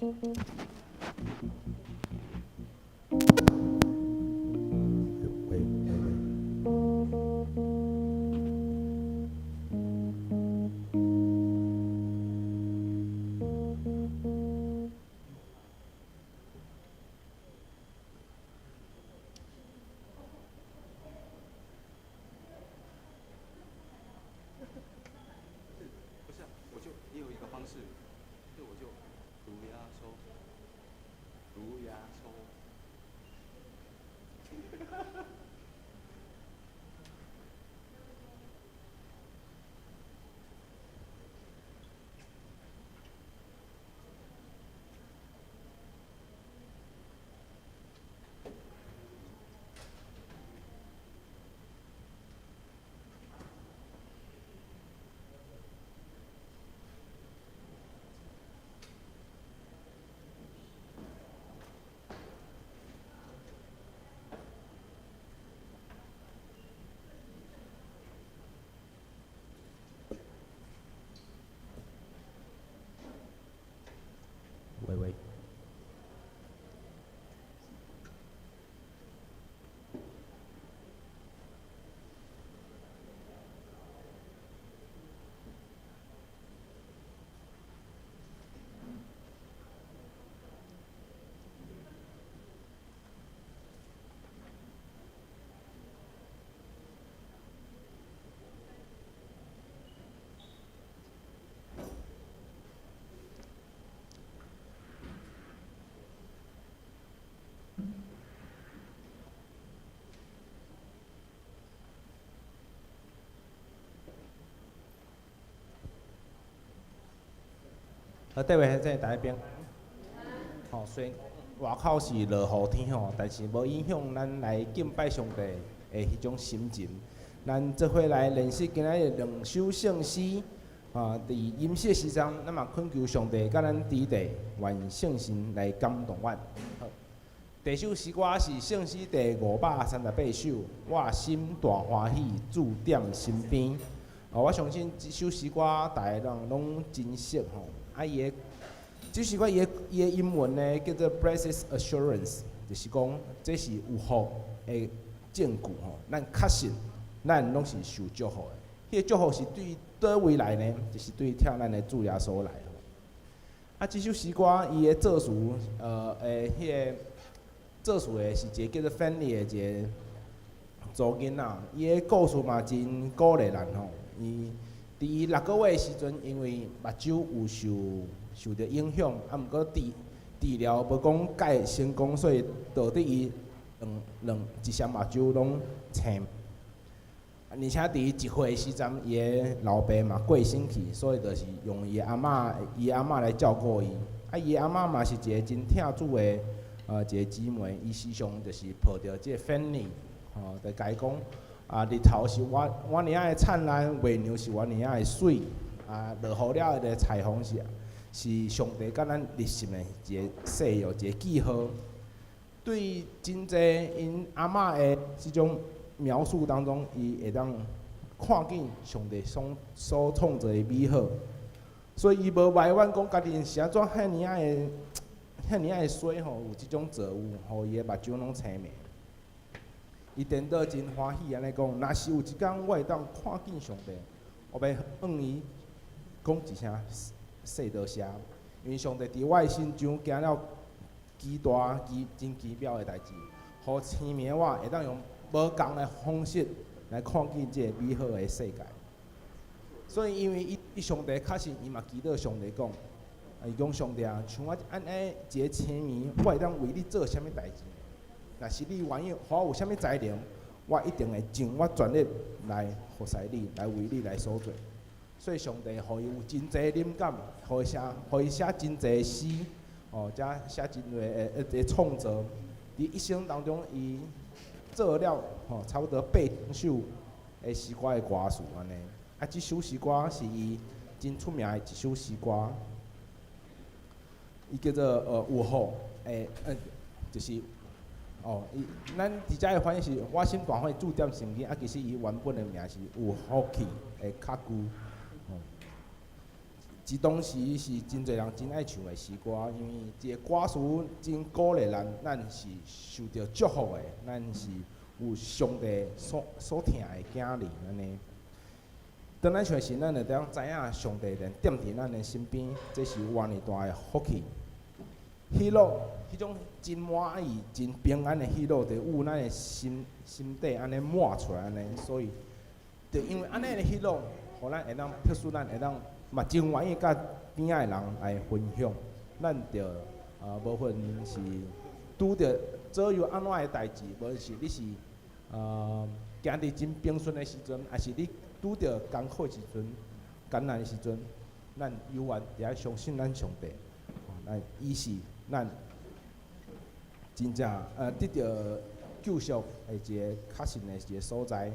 喂喂喂。不是啊，我就也有一个方式，就我就噜呀嗦，噜呀嗦。喂喂。好，各位先生，大家平。吼，雖然外口是落雨天吼，但是無影響咱來敬拜上帝的彼種心情。咱做伙來練習今仔日兩首聖詩。啊，佇飲食時陣，咱嘛懇求上帝佮咱佇地，願聖神來感動阮。好，第一首詩歌是聖詩第538首，我心大歡喜，主踮身邊。哦，我相信這首詩歌逐个人攏真熟吼。啊，伊的這首歌伊的英文呢叫做 Blessed Assurance，就是講這是有福的證據吼。咱確信，咱攏是受祝福的。彼個祝福是對佗位來呢？就是對疼咱的主耶穌來。啊，這首詩歌伊的作詞，彼個作詞的是一個叫做 Fanny 的一個查某囡仔，伊的故事嘛真鼓勵人吼。伊佇伊6個月的時陣，因為目睭有受著影響，啊，毋過治療無講蓋成功，所以導致伊兩兩一雙目睭攏青。而且佇伊1歲的時陣，伊的老爸嘛過身去，所以就是用伊的阿嬤，伊的阿嬤來照顧伊。啊，伊的阿嬤嘛是一個真疼主的一個姊妹，伊時常就是抱著這個 Fanny，吼，就共伊講。啊，日頭是偌偌爾仔的燦爛，月娘是偌爾仔的媠。啊，落雨了後的彩虹是上帝佮咱立心的一個誓約，一個記號。對真濟𪜶阿嬤的這種描述當中，伊會當看見上帝所創造的美好，所以伊無埋怨講家己是按怎遐爾仔的遐爾仔的衰吼，有這種遭遇，予伊的目睭攏青盲。伊顛倒真歡喜按呢講，若是有一工我會當看見上帝，我欲向伊講一聲細多謝，因為上帝佇我的身上行了奇大奇真奇妙的代誌，予青盲我會當用無仝的方式來看見這個美好的世界。所以因為伊對上帝確信，伊嘛祈禱上帝講，伊講上帝啊，像我按呢一個青盲，我會當為你做啥物代誌？若是你願意，予我有啥物才能，我一定會盡我全力來服侍你，來為你來所做。所以上帝予伊有真濟靈感，予伊寫真濟詩，哦，才寫真濟的創作。佇一生當中，伊做了吼差不多8首的詩歌的歌詞按呢。啊，這首詩歌是伊真出名的一首詩歌，伊叫做有福的，就是哦，伊咱佇遮的翻譯是我心大歡喜主踮身邊，啊，其實伊原本的名是有福氣的確據。哦，是當時是真濟人真愛唱的詩歌，因為這个歌詞真鼓勵咱，咱是受著祝福的，咱是有上帝所疼的囝兒按呢。當咱唱的時，咱就當知影上帝連踮佇咱的身邊，這是偌爾大的福氣。喜樂，彼種真滿意、真平安的喜樂，就有咱的心底按呢滿出來按呢，所以，就因為按呢的喜樂，予咱會當特殊，咱會當嘛真願意佮邊仔的人來分享。咱著無論是拄著左右按怎的代誌，無論是你是行佇真平順的時陣，抑是你拄著艱苦的時陣、艱難的時陣，咱猶原著愛相信咱上帝，咱伊是咱真正得著救贖的一个確信的一个所在，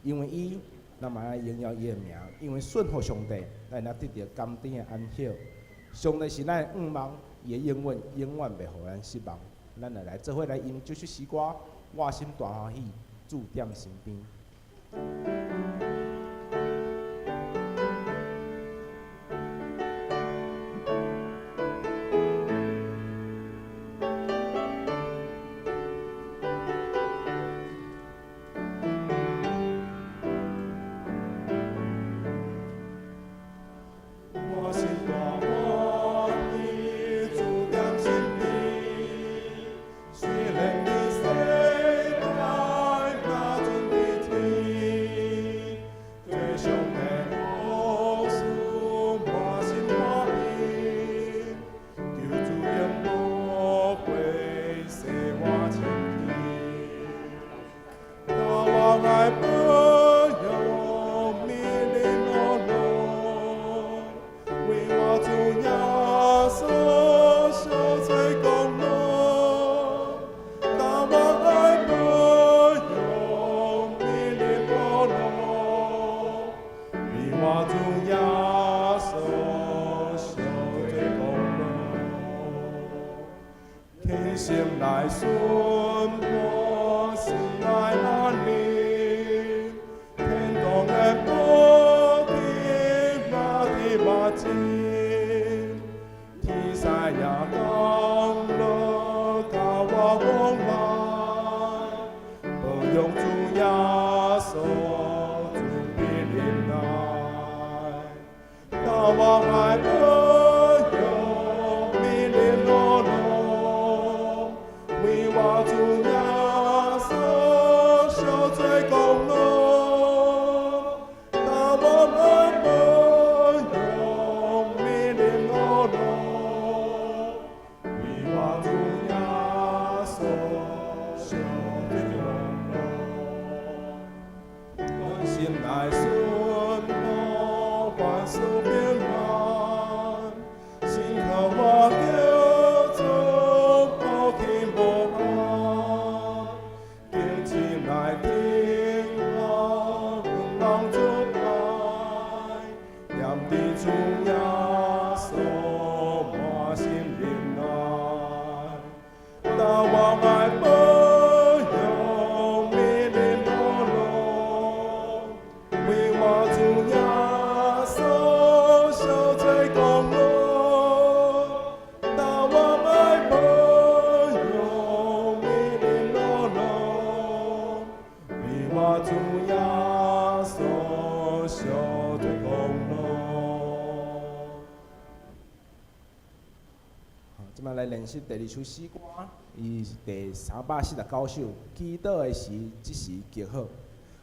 因為伊，咱嘛愛榮耀伊的名，因為順服上帝，咱會得著甘甜的安息。上帝是咱的向望，伊的應允永遠袂予咱失望。咱就來做伙來吟這首詩歌，我心大歡喜，主踮身邊。我心大歡喜，主踮身邊。雖然佇世界若陣佇天，做上帝服侍滿心歡喜，求主永保庇，洗我清氣。大王愛保佑，美麗樂樂，為我主耶穌受罪功勞。大王愛保佑，美麗樂樂，為我主耶穌受罪功勞。虔心來順服，心內安寧，天堂的寶天若佇目前，天使也降落佮我往來，保佑主耶穌主必臨來，大王愛保佑，美麗樂樂，為我主耶穌受罪功勞，大王愛保佑，美麗樂樂，為我主耶穌受罪功勞。我心內順服，凡事平安，心靠我叫做福氣無限，敬虔來聽候，向望主來，踮佇主耶穌滿心忍耐，大王愛保佑，美麗樂樂，為我主耶穌受罪功勞，大王愛保佑，美麗樂樂，為我主耶穌受罪功勞。好，這擺來練習第二首詩歌，伊是第349首，祈禱的時，這時極好。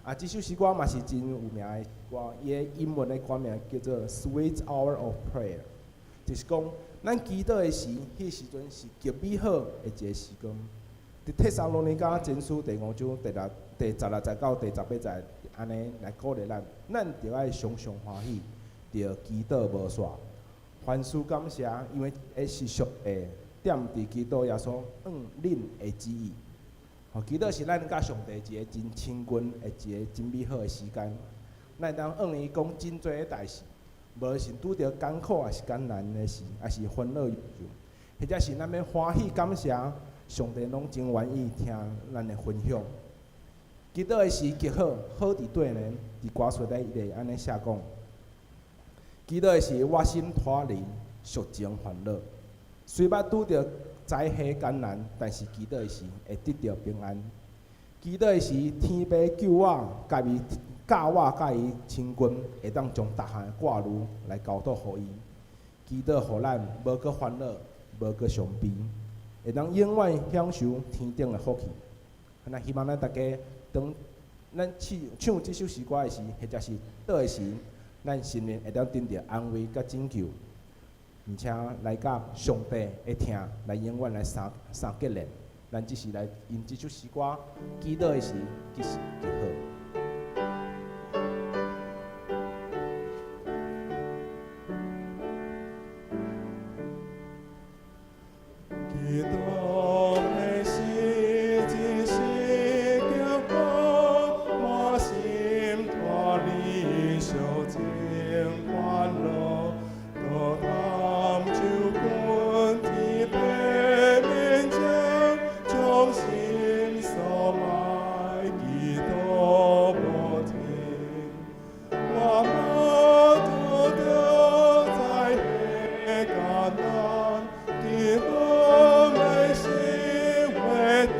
啊，這首詩歌嘛是真有名的歌，伊的英文的歌名叫做《Sweet Hour of Prayer》，就是講咱祈禱的時，彼時陣是極美好的一个時光。佇帖撒羅尼迦前書第五章第六、第16節到第18節，按呢來鼓勵咱，咱著愛常常歡喜，著祈禱無煞，凡事感謝，因為這是上帝踮佇基督耶穌向恁的旨意。吼，祈禱是咱佮上帝一个真親近的一個真美好的時間。咱會當向伊講真濟的代誌，無論是拄著艱苦抑是艱難的事，抑是煩惱憂愁，或者是咱欲歡喜感謝，上帝攏真願意聽咱的分享。祈禱的時極好，好佇佗呢？佇歌詞內底伊會按呢寫講：祈禱的時，我心脫離俗情煩惱，雖捌拄著災禍艱難，但是祈禱的時會得著平安。祈禱的時，天父救我，共伊教我佮伊親近，會當將逐項掛慮來交託予伊。祈禱予咱無閣煩惱，無閣傷悲，會當永遠享受天頂的福氣。那希望咱大家當咱唱唱這首詩歌的時，或者是禱的時，咱心靈會當得著安慰佮拯救，而且來佮上帝的疼來永遠來相相結連。咱只是來用這首詩歌祈禱的時，其實就好。祈禱的時，一時激活，我心脫離俗情煩惱，倒探就近天父面前，將心所愛祈禱無停。我無拄著災禍艱難，祈禱的時會得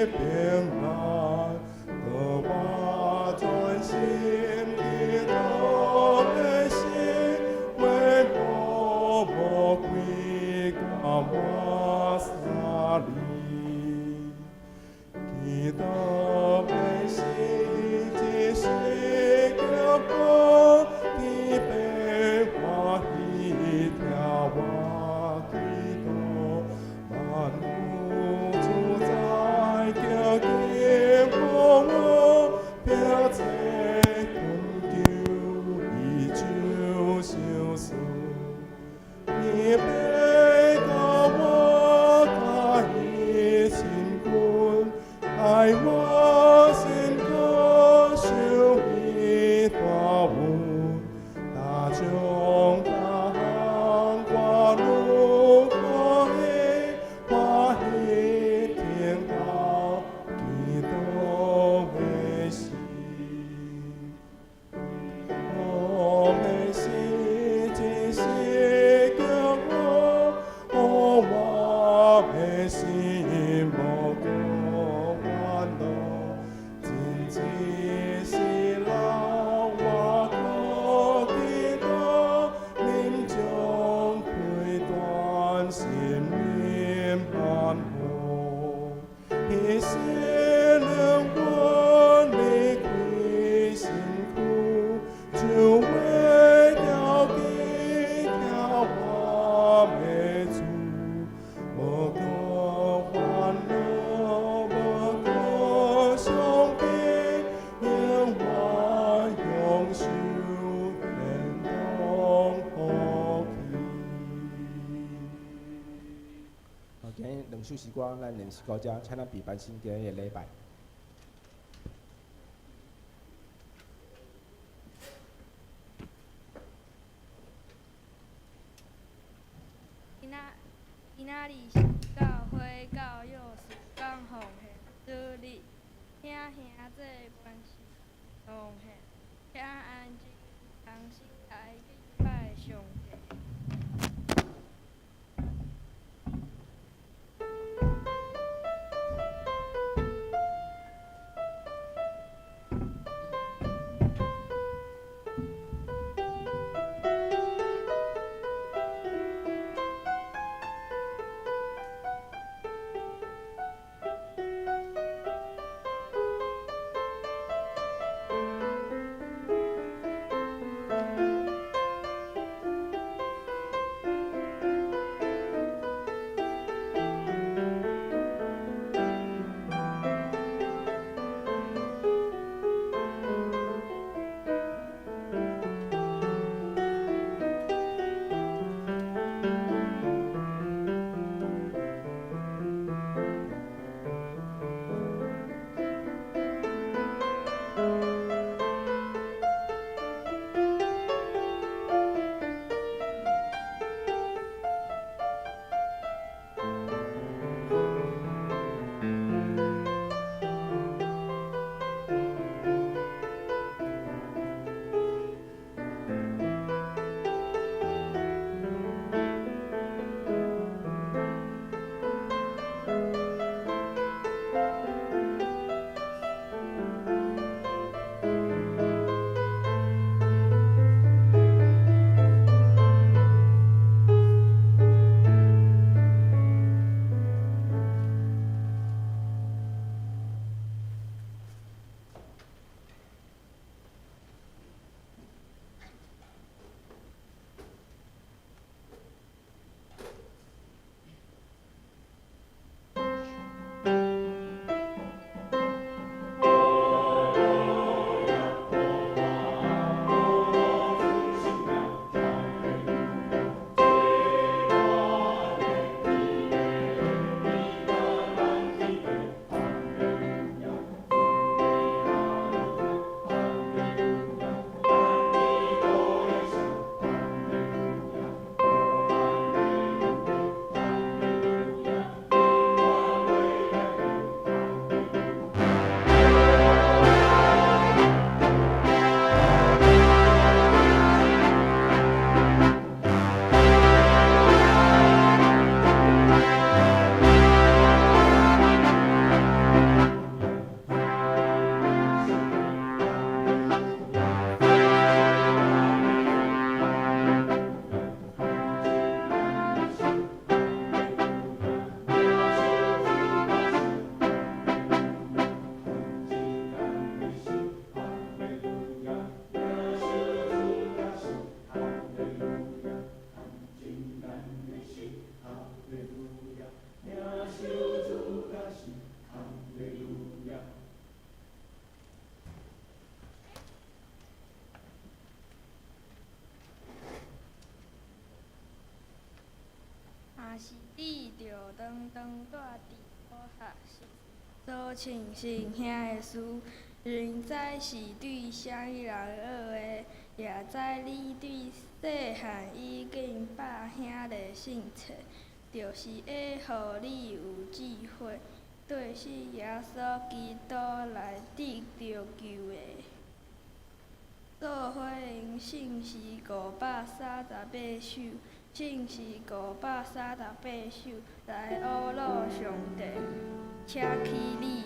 平安，當我專心祈禱的時，會無魔鬼共我相離。祈禱的時，一時激活，天父歡喜聽我祈禱，萬有主宰叫見我，憑這困求伊就相信。天父教我佮伊親近，愛我心可受伊大恩，大將逐項掛慮予伊，歡喜聽到祈禱的時。我的時，一時激活，我的心無閣煩惱，真一世人我閣祈禱，臨終開斷心靈盼望，彼時靈魂離開身軀，就會調記聽我的主，無閣煩惱，無閣傷悲，永遠享受天堂福氣。好，今日兩首詩歌，咱練習到這，請咱備辦新今日的禮拜。今仔今仔日是教會教友事工奉獻主日，請兄弟關心奉獻，請安靜同心來敬拜上帝。是你著長長蹛佇苦學習所慶幸兄的事，認知是對啥物人學的，也知你對細漢已經捌兄弟信冊，就是會予你有智慧，對信耶穌基督來得著救的。做伙用聖詩538首，聖詩538首來呵咾上帝，請起立。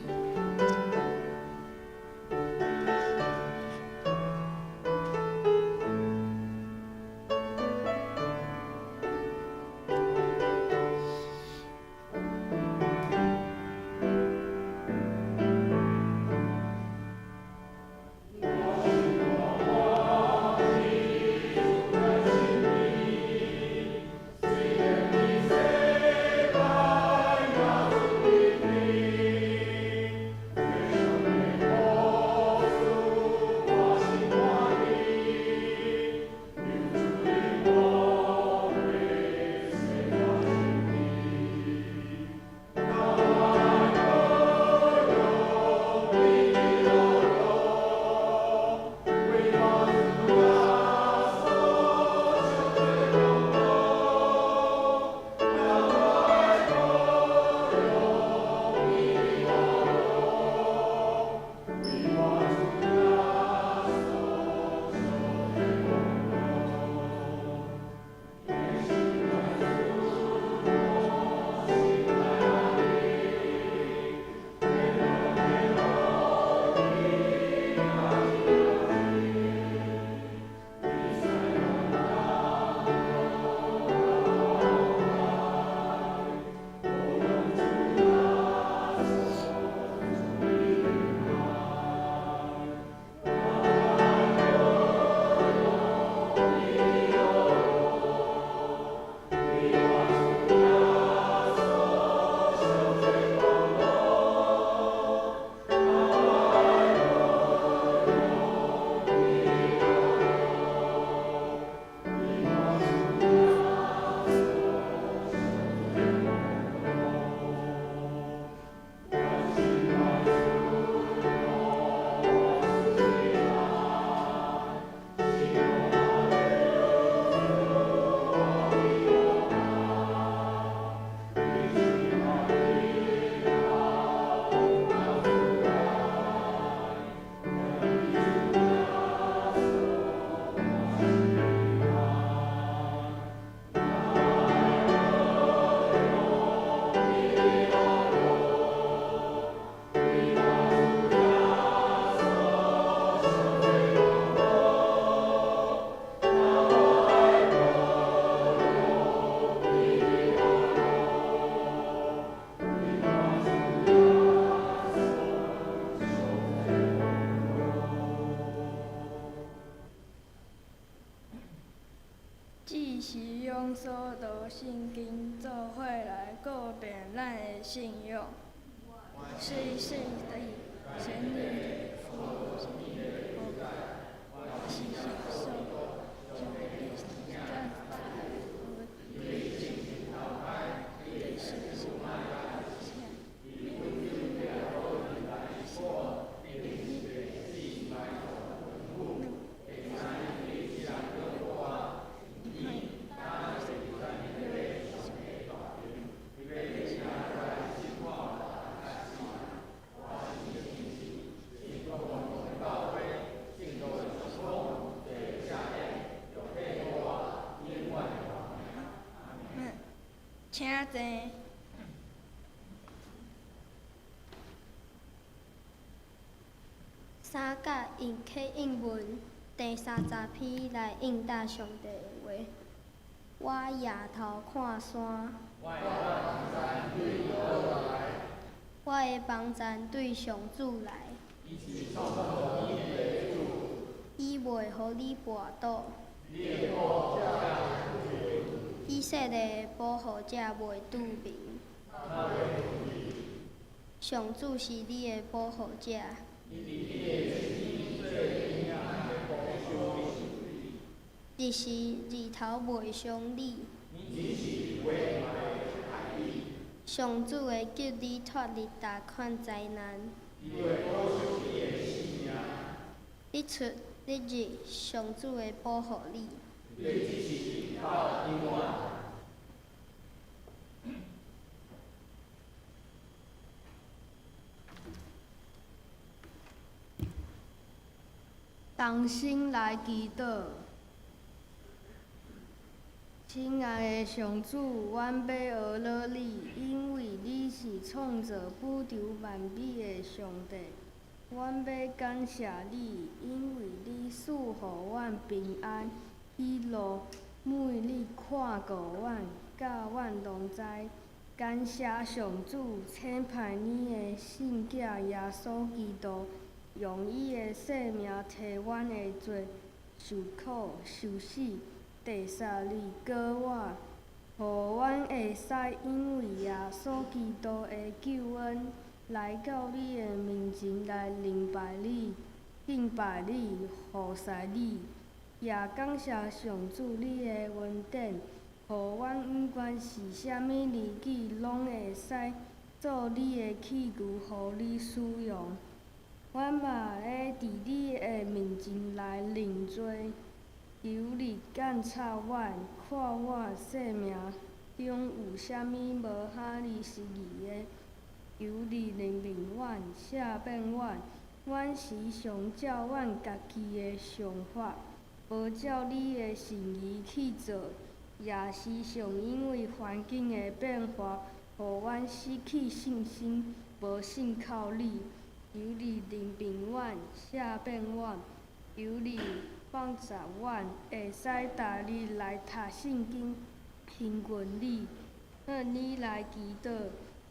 這是用使徒信經做伙來告別咱的信仰。是聖的神的父是聖請坐。三甲用啟應文第30篇來應答上帝的話。我抬頭看山，我的幫贊對上主來。伊袂予你跋倒。以色列的保護者袂拄眠。上主是你的保護者。日時日頭袂傷你。上主會救你脫離逐款災難。日出日入，上主會保護你。同心來祈禱。親愛的上主，阮欲呵咾你，因為你是創造宇宙萬物的上帝。阮欲感謝你，因為你賜予阮平安、喜樂，每日看顧阮，佮阮同在。感謝上主，差派你的聖子耶穌基督，用伊的性命替阮的罪受苦受死，第三日復活，予阮會使因為耶穌基督的救恩，來到你的面前來禮拜你、敬拜你、服侍你。也感謝上主你的恩典，予阮毋管是啥物年紀，攏會使做你的器具，予你使用。阮嘛會佇你的面前來認罪，求你鑒察阮，看阮生命中有啥物無合你心意的，求你憐憫阮，赦免阮。阮時常照阮家己的想法，無照你的心意去做，也時常因為環境的變化，予阮失去信心，無信靠你。求你憐憫阮，赦免阮，求你幫助阮，會使逐日來讀聖經，親近你，向你來祈禱，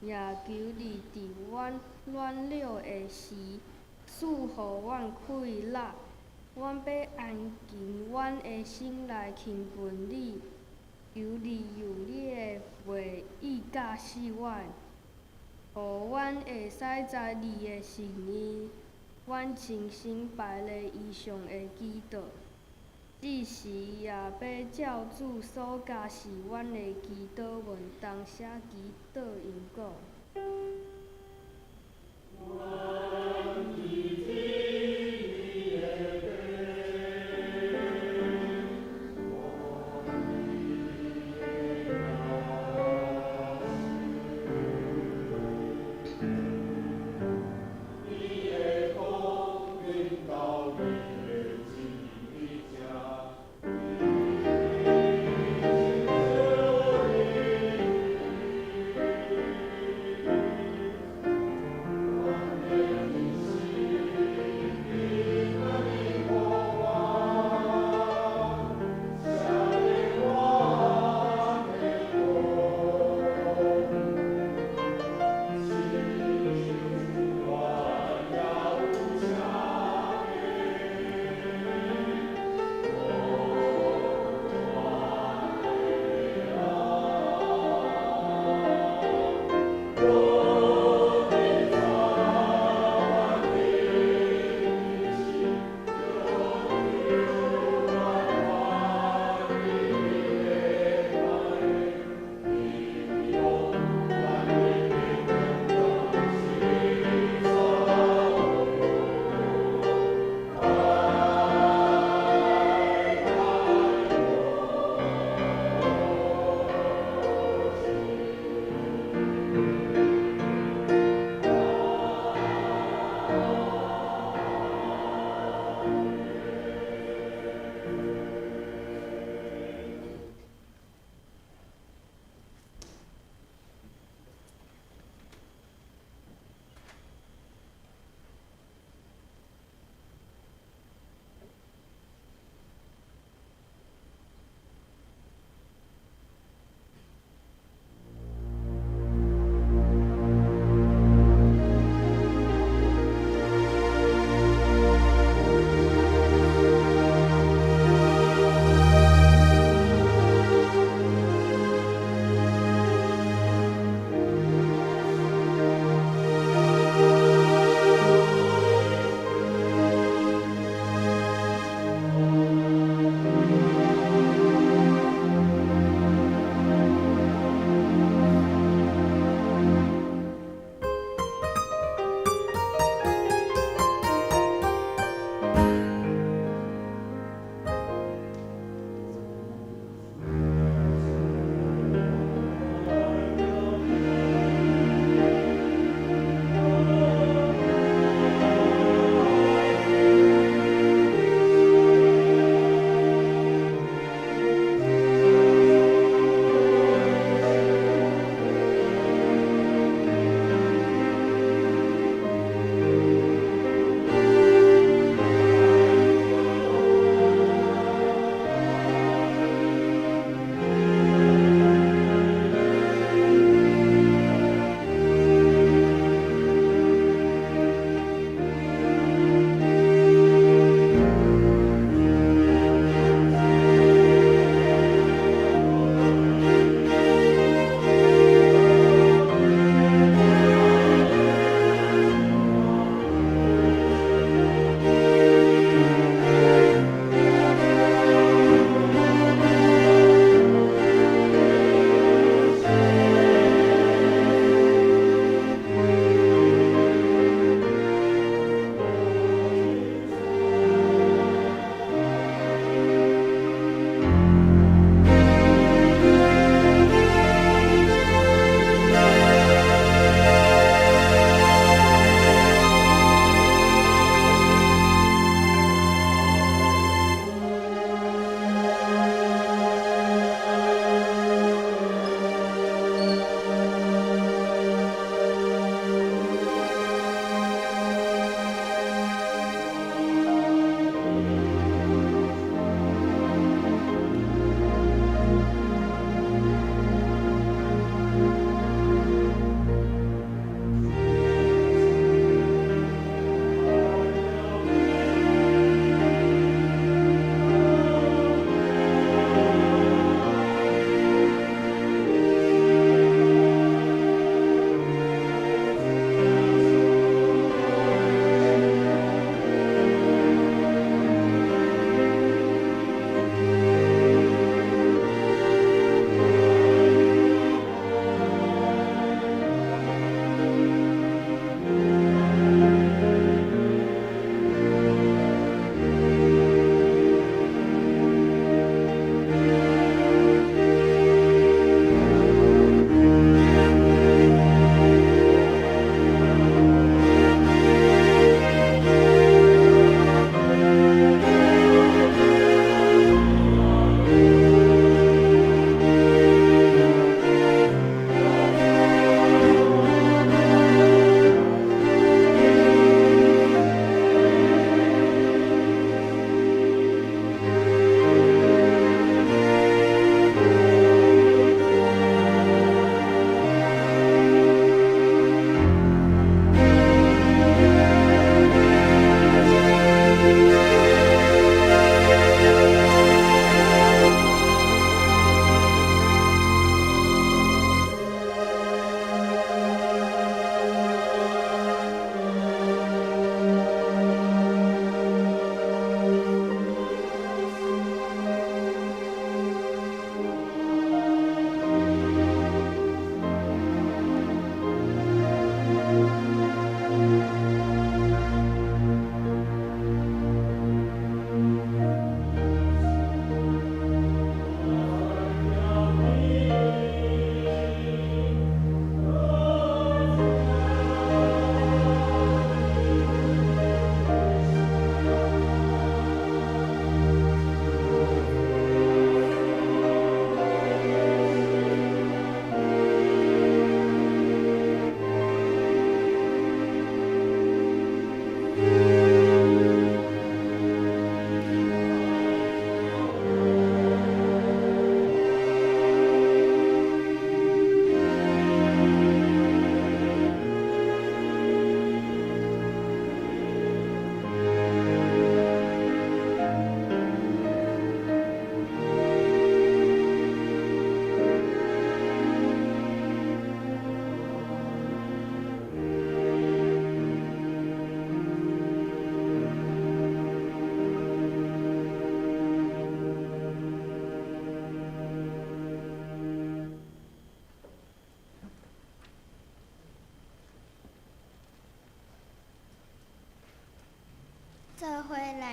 也求你佇阮軟弱的時，賜予阮氣力。阮欲安靜阮的心來親近你，求你用你的話語教示阮，予阮會使知你的心意。阮深心排列以上的祈禱，這時也欲照主所教示阮的祈禱文同寫祈禱文稿。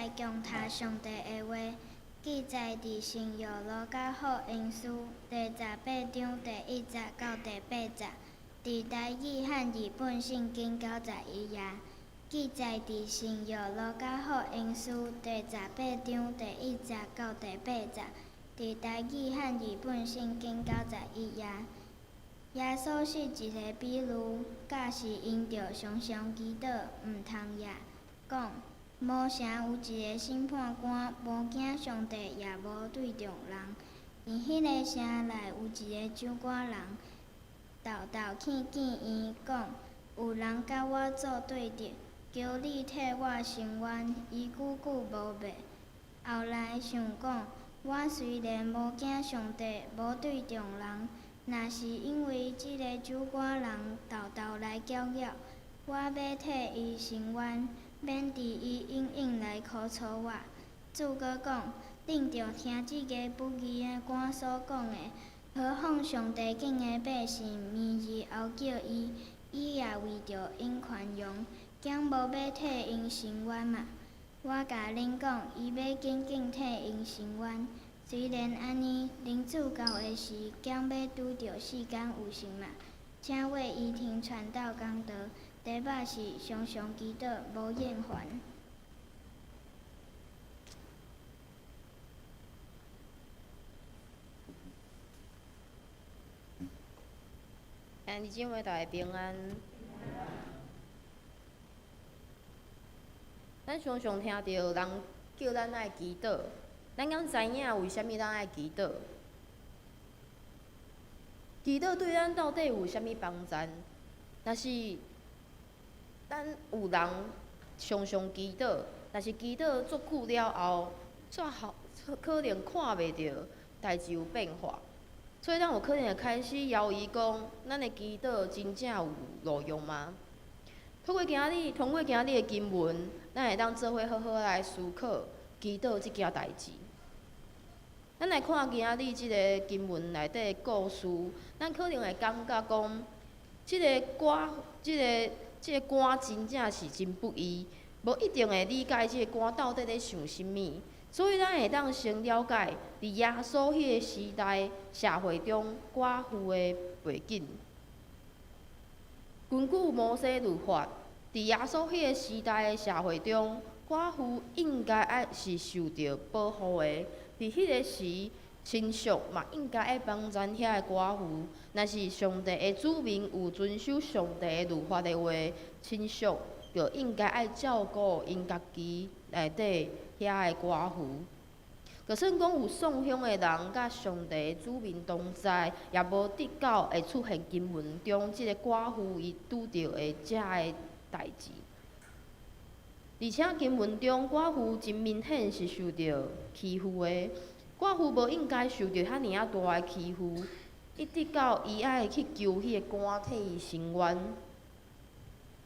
來強讀上帝的話，記載佇聖約路加福音書第十八章第一節到第八節，佇台語漢字本聖經91頁，記載佇聖約路加福音書第十八章第一節到第八節，佇台語漢字本聖經91頁。耶穌設一个比喻，教示𪜶著常常祈禱，毋通歇，講：摩城有一个審判官，無驚上帝，也無對重人。佇彼个城內有一个守寡人，沓沓去見伊，講：有人佮我做對質，求你替我伸冤。伊久久無袂。後來想講：我雖然無驚上帝，無對重人，若是因為這个守寡人沓沓來攪擾，我欲替伊伸冤，免得伊永遠來苦操我。主閣講：恁著聽這个不義的官所講的，何況上帝境的百姓，暝日哀叫伊，伊也為著𪜶寬容，敢無欲替𪜶伸冤嗎？我共恁講，伊欲緊緊替𪜶伸冤。雖然按呢，人子到的時，敢欲拄著世間有信嗎？請為伊聽傳道講道，題目是常常祈禱，無厭煩。兄弟姊妹，大家平安。咱常常聽著人叫咱愛祈禱，咱敢知影為啥物咱愛祈禱？祈禱對咱到底有啥物幫助？若是咱有人常常祈禱，但是祈禱足久了後，煞好可能看袂著代誌有變化，所以咱有可能會開始猶豫講，咱的祈禱真正有路用嗎？通過今日的經文，咱會當做伙好好來思考祈禱這件代誌。咱來看今日這个經文內底的故事，咱可能會感覺講，這个官真正是真不義，無一定會理解這个官到底咧想啥物。所以咱會當先了解，佇耶穌彼个時代社會中寡婦的背景。根據摩西律法，佇耶穌彼个時代的社會中，寡婦應該愛是受著保護的。佇彼个時，親屬嘛應該愛幫贊遐个寡婦。若是上帝的子民有遵守上帝的律法的話，親屬就應該愛照顧𪜶家己內底遐个寡婦。就算講有送香的人佮上帝的子民同在，也無得到會出現經文中這个寡婦伊拄著的這个代誌。而且經文中寡婦真明顯是受著欺負的，寡婦無應該受著遐爾仔大的欺負，一直到伊愛去求彼個官替伊伸冤。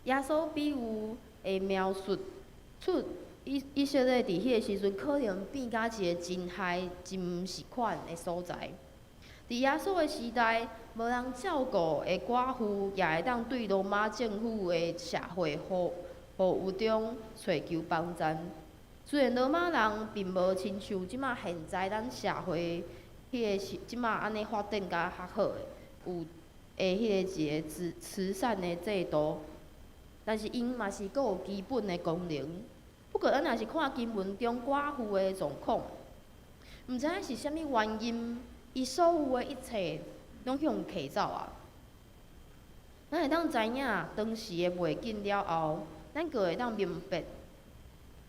耶穌比喻的描述出以色列佇彼個時陣可能變甲一個真害、真毋是款的所在。佇耶穌的時代，無人照顧的寡婦，也會當對羅馬政府的社會服務中揣求幫助。雖然羅馬人並無親像這馬現在咱社會彼个時這馬按呢發展甲較好的，有的彼個一个慈善的制度，但是𪜶嘛是閣有基本的功能。不過，咱若是看經文中寡婦的狀況，毋知影是啥物原因，伊所有的一切攏予人提走啊！咱會當知影當時的背景了後，咱閣會當明白，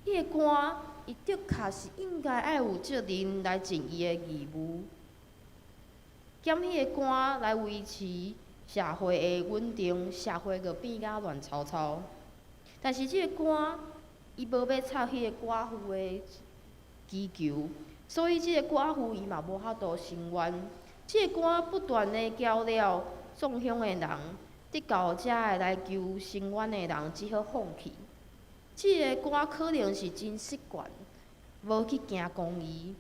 彼个官伊的確是應該愛有責任來盡伊的義務，兼彼個官來維持社會的穩定，社會閣變甲亂糟糟。但是這个官，伊無欲插彼个寡婦的祈求，所以這个寡婦伊嘛無法度伸冤。這个官不斷的攪擾送香的人，直到遮个來求伸冤的人只好放棄。這个官可能是真習慣，無去行公義。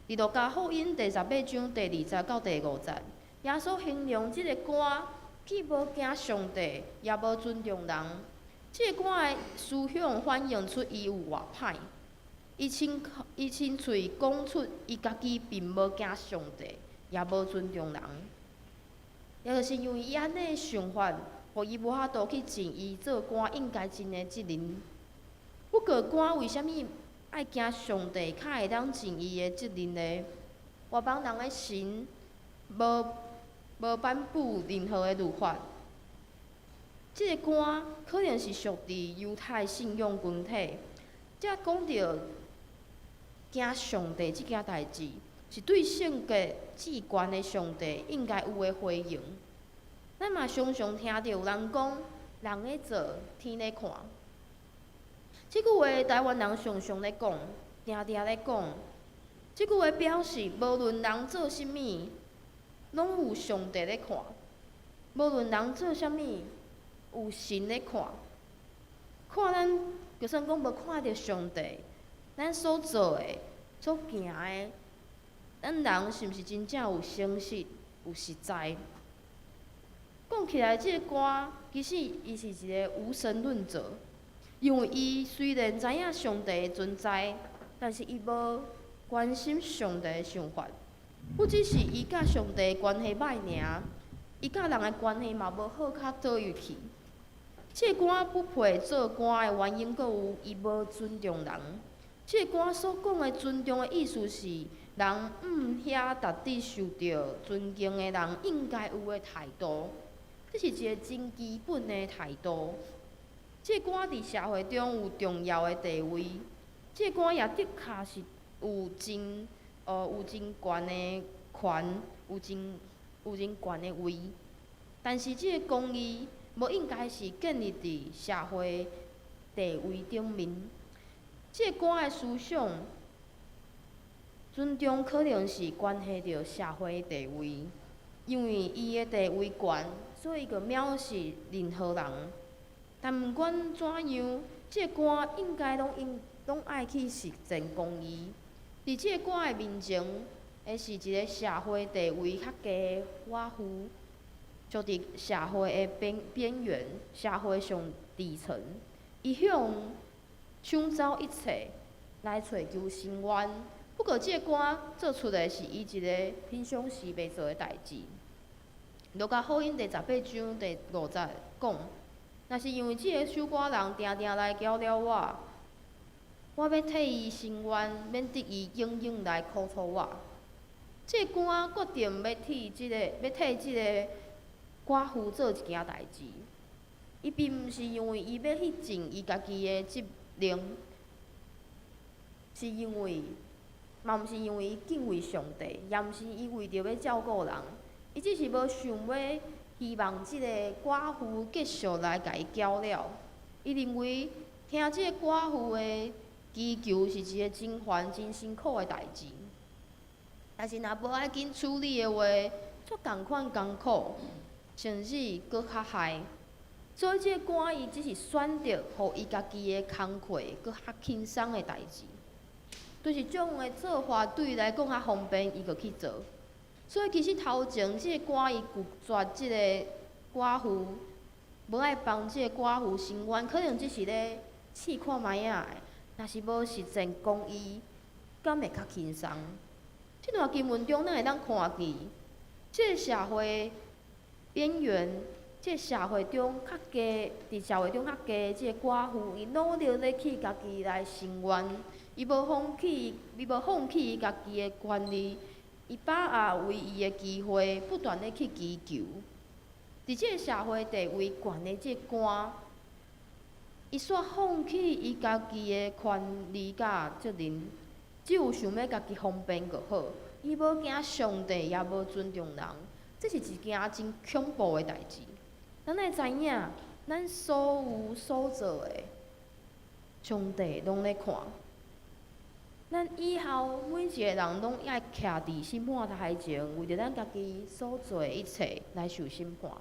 佇路加福音第十八章第二節到第五節，耶穌形容這个官既無驚上帝，也無尊重人。這个官的思想反映出伊有偌歹。伊親喙講出伊家己並無驚上帝，也無尊重人。也就是因為伊按呢想法，予伊無法度去盡伊做官應該盡的責任。不過官為啥物愛驚上帝，較會當盡伊的責任呢？外邦人的神無頒布任何的律法。這个官可能是屬佇猶太信仰群體，這講著驚上帝這件代誌，是對聖潔至懸的上帝應該有的回應。咱嘛常常聽著有人講，人咧做，天咧看。這句話台灣人常常咧講，定定咧講。這句話表示，無論人做啥物，攏有上帝咧看；無論人做啥物，有神咧看。看咱，就算講無看著上帝，咱所做的、所行的，咱人是毋是真正有誠實、有實在？講起來，這个官其實伊是一个無神論者，因為伊雖然知影上帝的存在，但是伊無關心上帝的想法。不只是伊佮上帝的關係䆀爾，伊佮人的關係嘛無好較佗位去。這个官不配做官的原因，閣有伊無尊重人。這个官所講的尊重的意思是，人毋遐值得受著尊敬的人應該有的態度。這是一个真基本的態度。這个官佇社會中有重要的地位，這个官也的確是有真懸的權，有真懸的位。但是這个公義無應該是建立佇社會地位頂面。這个官的思想，尊重可能是關係著社會地位，因為伊的地位懸，所以伊就藐視任何人。但毋管怎樣，這个官應該攏愛去實踐公義。佇這个官的面前，的是一个社會地位較低的寡婦，就佇社會的邊緣，社會上底層，伊向搶走一切來揣求伸冤。不過，這个官做出的是伊一个平常時袂做的代誌。路加福音第18章第5節講：若是因為這个守寡人定定來攪擾我，我欲替伊伸冤，免得伊永遠來苦楚我。這个官決定欲替這个寡婦做一件代誌。伊並毋是因為伊欲去盡伊家己的職能，是因為，嘛毋是因為伊敬畏上帝，也毋是伊為著欲照顧人，伊只是無想欲希望這个寡婦繼續來共伊攪擾。伊認為聽這个寡婦的祈求是一个真煩、真辛苦的代誌。但是若無愛緊處理的話，煞仝款艱苦，甚至閣較害。所以這个官伊只是選擇予伊家己的工課閣較輕鬆的代誌。就是這樣的做法對伊來講較方便，伊就去做。所以其實頭前這個官伊拒絕這个寡婦，無愛幫這个寡婦伸冤，可能只是咧試看覓仔的。若是無實踐公義，敢會較輕鬆？這段經文中，咱會當看見，這个社會邊緣，這个社會中較低，佇社會中較低的這个寡婦，伊努力咧去家己來伸冤，伊無放棄伊家己的權利，伊把握唯一的機會，不斷咧去祈求。佇這个社會地位懸的這個官，伊煞放棄伊家己的權利佮責任，只有想欲家己方便就好。伊無驚上帝，也無尊重人，這是一件真恐怖的代誌。咱愛知影，咱所有所做的，上帝攏咧看。咱以後每一個人攏愛徛佇審判台前，為著咱家己所做的一切來受審判。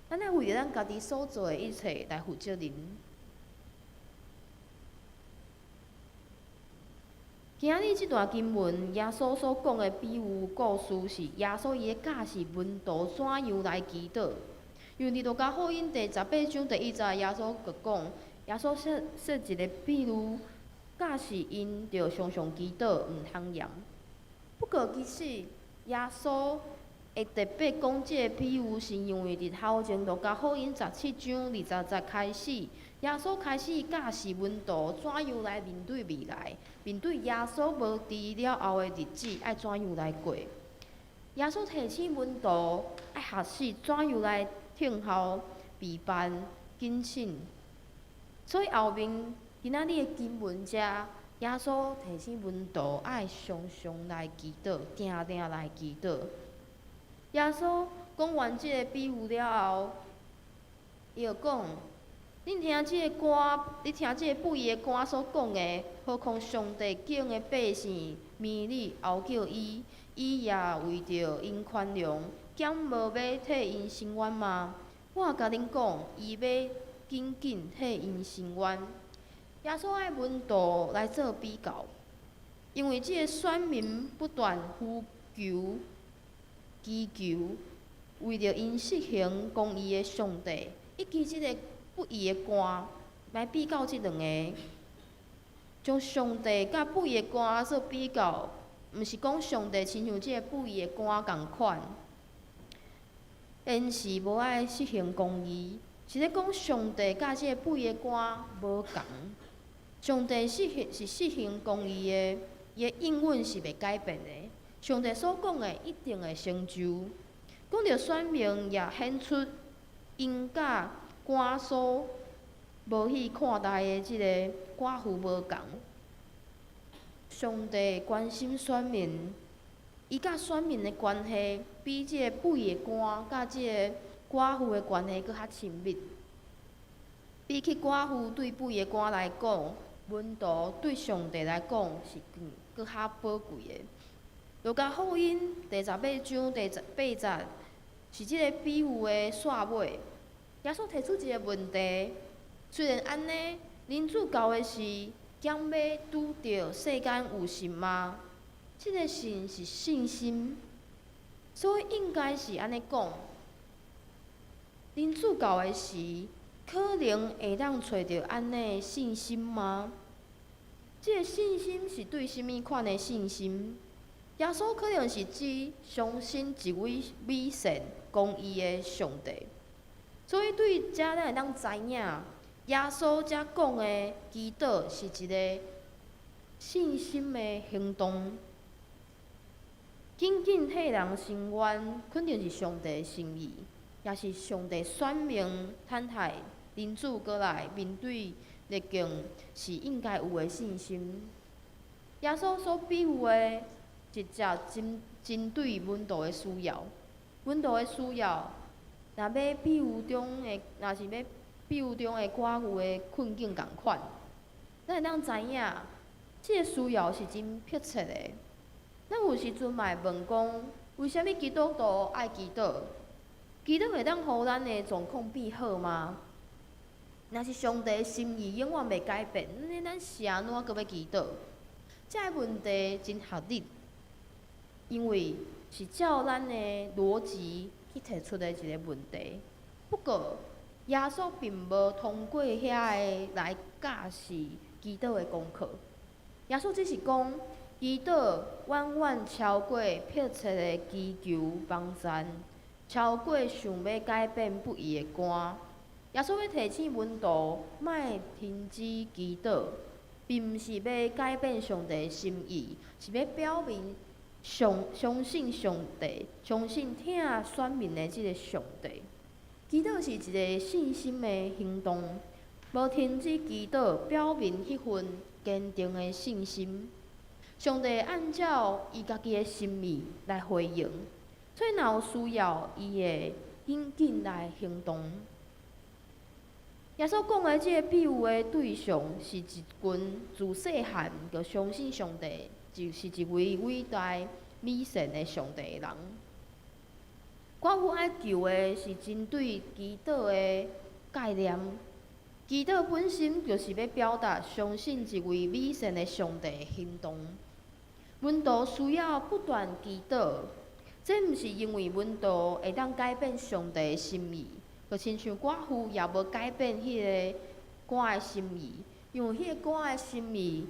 咱愛為著咱家己所做的一切來負責任。今日這段經文，耶穌所講的比喻故事是耶穌伊咧教示門徒怎樣來祈禱。因為佇路加福音第18章第1節，耶穌閣講，耶穌設一個比喻，教示𪜶著常常祈禱，毋通嫌。不過其實耶穌會特別講這个比喻，是因為佇頭前路加福音17章20節開始，耶穌開始教示門徒怎樣來面對未來，面對耶穌無佇了後的日子愛怎樣來過。耶穌提醒門徒愛學習怎樣來聽候、備辦、謹慎。所以後面今仔日的經文遮，耶穌提醒門徒愛常常來祈禱，定定來祈禱。耶穌講完這个比喻了後，伊就講：恁聽這个官，你聽這个不義的官所講的，何況上帝揀的百姓，明日呼叫伊，伊也為著𪜶寬容，敢無欲替𪜶伸冤嗎？我共恁講，伊欲緊緊替𪜶伸冤。耶穌愛門徒來做比較，因為這个選民不斷呼求、祈求，為著𪜶實行公義的上帝，以及這个不義的官來比較這兩个，將上帝佮不義的官做比較，毋是講上帝親像這个不義的官仝款，𪜶是無愛實行公義，是咧講上帝佮這个不義的官無仝。上帝實行是實行公義的，伊的應允是袂改變的。上帝所講的一定會成就。講著選民也顯出𪜶佮官所無去看待的這个寡婦無仝。上帝關心選民，伊佮選民的關係比這个不義的官佮這个寡婦的關係閣較親密。比起寡婦對不義的官來講，門徒對上帝來講是更閣較寶貴的。路加福音第18章第8節是這个比喻的煞尾。耶穌提出一个問題：雖然按呢，人子到的時，敢欲拄著世間有信嗎？這个信是信心，所以應該是按呢講：人子到的時，可能會當揣著按呢信心嗎？這个信心是對啥物款的信心？耶穌可能是指相信一位美善、公義的上帝，所以對遮咱會當知影，耶穌遮講的祈禱是一个信心的行動。緊緊替人伸冤，肯定是上帝的心意，也是上帝選民等待人子閣來面對逆境是應該有的信心。耶穌所比喻的，直接針針對門徒的需要，門徒的需要，若欲比喻中的，若是欲比喻中的寡婦的困境仝款，咱會當知影，這个需要是真迫切的。咱有時陣嘛會問講，為啥物基督徒愛祈禱？祈禱會當予咱的狀況變好嗎？若是上帝的心意永遠袂改變，按呢咱是按怎閣欲祈禱？這个問題真合理，因為是照咱的邏輯去提出的一个問題。不過，耶穌並無通過遐个來教示祈禱的功課。耶穌只是講，祈禱遠遠超過迫切的祈求幫贊，超過想欲改變不義的官。耶穌欲提醒門徒，莫停止祈禱，並毋是欲改變上帝的心意，是欲表明相信上帝，相信疼選民的這个上帝。祈禱是一个信心的行動，無停止祈禱，表明彼份堅定的信心。上帝按照伊家己的心意來回應，所以若有需要，伊會緊緊來行動。耶穌講的這个比喻的對象是一群自細漢就相信上帝，就是一位偉大美善的上帝的人。寡婦愛求的是針對祈禱的概念，祈禱本身就是欲表達相信一位美善的上帝的行動。門徒需要不斷祈禱，這毋是因為門徒會當改變上帝的心意，就親像寡婦也無改變彼个官的心意，因為彼个官的心意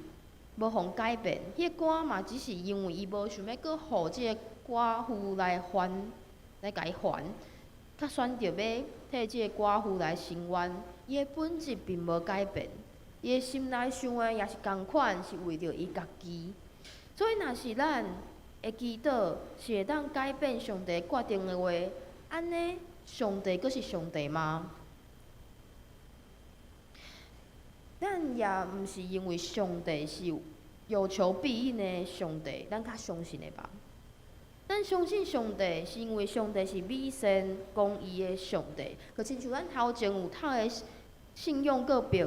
無予改變。彼个官嘛，只是因為伊無想欲閣予這个寡婦來還，來共伊還，較選擇欲替這个寡婦來伸冤。伊的本質並無改變，伊的心內想的也是仝款，是為著伊家己。所以，若是咱的祈禱是會當改變上帝決定的話，按呢，上帝閣是上帝嗎？咱也毋是因為上帝是有求必應的上帝，咱較相信的吧？咱相信上帝，是因為上帝是美善公義的上帝。就親像咱頭前有讀的信仰告白，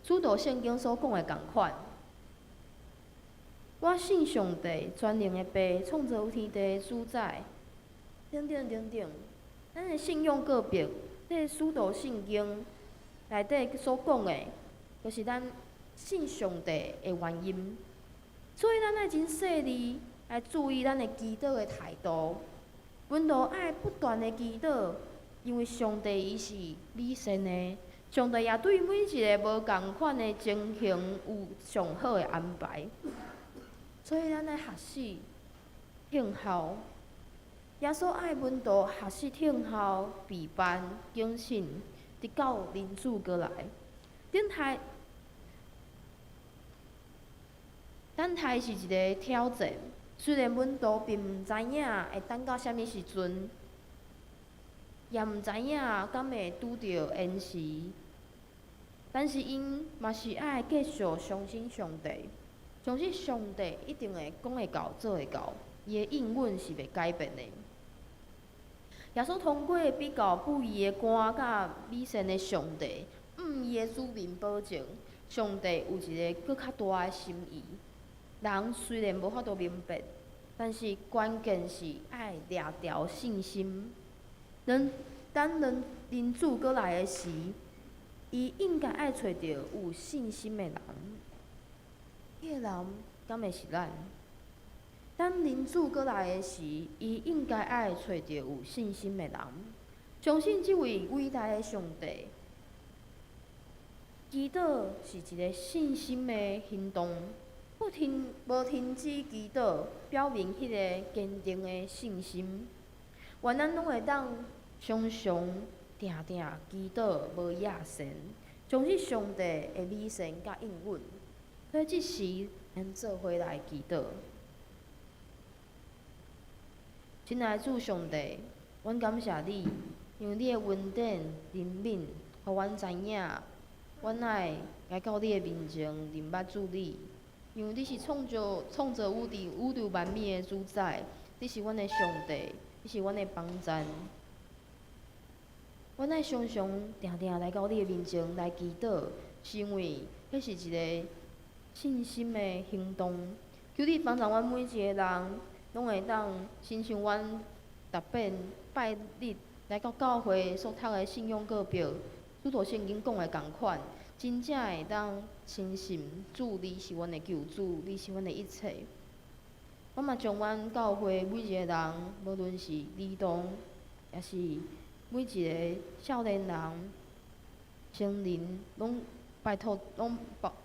使徒聖經所講的仝款。我信上帝，全能的父，創造天地的主宰，等等等等。咱的信仰告白，這使徒聖經內底所講的，就是咱信上帝的原因。所以咱愛真細膩來注意咱的祈禱的態度。門徒愛不斷的祈禱，因為上帝伊是美善的，上帝也對每一个無仝款的情形有上好的安排。所以咱愛學習聽候，耶穌愛門徒學習聽候、備辦、謹慎，直到恁主閣來。等待，等待是一个挑戰。雖然門徒並毋知影會等到啥物時陣，也毋知影敢會拄著延遲，但是𪜶嘛是愛繼續相信上帝，相信上帝一定會講會到、做會到，伊的應允是袂改變的。耶穌通過比較不義的官佮美善的上帝，向伊的子民保證，上帝有一个閣較大的心意。人雖然無法度明白，但是關鍵是愛掠牢信心。等等恁主閣來的時，伊應該愛揣著有信心的人。彼个人敢會是咱？等恁主閣來的時，伊應該愛揣著有信心的人，相信這位偉大的上帝。祈禱是一个信心的行動。不停無停止祈禱，表明彼个堅定的信心。願咱攏會當常常定定祈禱，無厭倦，相信上帝的美善佮應允。所以這時，咱做伙來祈禱。親愛的主上帝，阮感謝你，因為你的恩典、憐憫，予阮知影，阮愛來到你的面前，認捌主你。因為你是創造創造宇宙宇宙萬物的主宰，你是阮的上帝，你是阮的幫贊。阮愛常常定定來到你的面前來祈禱，是因為彼是一个信心的行動。求你幫助阮每一个人，攏會當親像阮逐遍拜日來到教會所讀的信仰告白、使徒聖經講的仝款。真正會當深信主，你是阮的救主，你是阮的一切。我嘛將阮教會每一个人，無論是兒童，抑是每一个少年人、成人，攏拜託，攏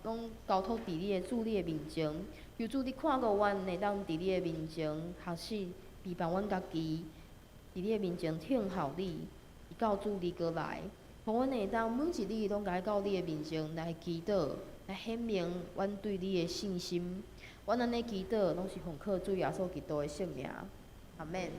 攏交託佇你的主你的面前。求主你看顧阮，會當佇你的面前學習陪伴阮家己，佇你的面前聽候你，直到主你閣來。予阮會當每一日攏來到你的面前來祈禱，來顯明阮對你的信心。阮按呢祈禱，攏是奉靠主耶穌基督的聖名。阿們。